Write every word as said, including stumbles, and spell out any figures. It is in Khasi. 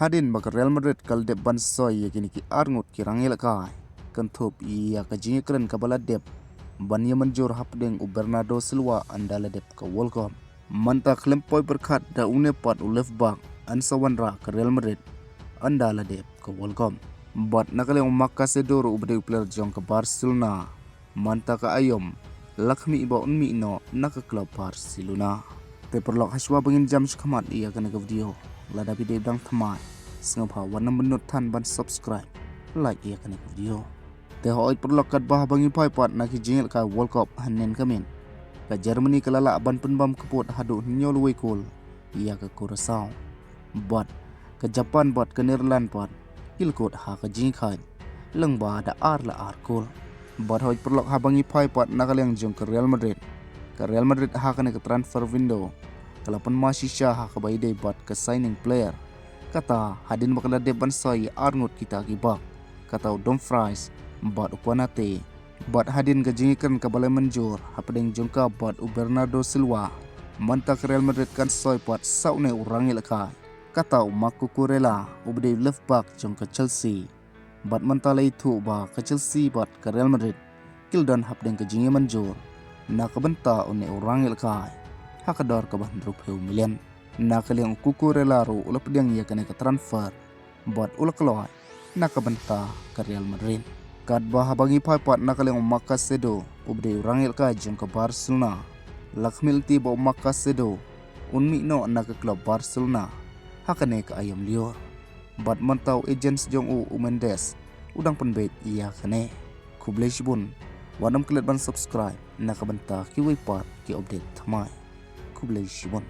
Hadien ba ka Real Madrid ka la dep ban soi ïa kine ki arngut ki rangïalehkai, kynthup ïa ka jingïakren kaba la dep ban ïamynjur hapdeng u Bernardo Silva ynda la dep ka World Cup. Mynta khlem poi pyrkhat da une pat u left back yn sa wanrah ka Real Madrid ynda la dep ka World Cup. Bad na ka liang u Marc Caicedo ruh uba dei u player jong ka Barcelona, mynta ka aïom la khmih ba un mih noh na ka club Barcelona. Te paralok, hashwa ba ngin jam shakhmat ïa kane ka video, lada phi dei u dang thymmai, sngewbha wat nym bynnud than ban subscribe, like ïa kane ka video. Te hooid paralok, katba haba ngi phai pat na ki jingïalehkai World Cup hynnin ka miet, ka Germany ka la lah ban pynbam kput haduh hynñiew la wei kol ïa ka Curaçao. Bad ka Japan bad ka Netherlands pat ki la kut ha ka jingïakhaid lyngba da ar la ar kol. Bad hooid paralok, haba ngi phai pat na ka liang jong ka Real Madrid, ka Real Madrid ha kane ka transfer window ka la pynma shisha ha kaba ïadei bad ka signing player. Kata hadien ba ka la dep ban soi ïa arngut kita ki back, kata u Dumfries bad u Konate. Bad hadien ka jingïakren kaba la mynjur hapdeng jong ka bad u Bernardo Silva, mynta ka Real Madrid kan soi pat sa une u rangïalehkai, kata u Marc Cucurella uba dei u left back jong ka Chelsea. Bad mynta la ïathuh ba ka Chelsea bad ka Real Madrid ki la don hapdeng ka jingïamynjur na ka bynta une u rangïalehkai ha ka dor kaba hynriewphew million. Na ka liang u Cucurella ruh u la pdiang ïa kane ka transfer bad u la kloi na ka bynta ka Real Madrid. Katba haba ngi phai pat na ka liang u Marc Caicedo uba dei u rangïalehkai jong ka Barcelona, la khmih lynti ba u Marc Caicedo un mih noh na ka club Barcelona ha kane ka aïom lyiur. Bad mynta u agents jong u, u Mendes, u dang pynbeit ïa kane. Khublei shibun. Wat nym klet ban subscribe na ka bynta kiwei pat ki update thymmai. Khublei shibun.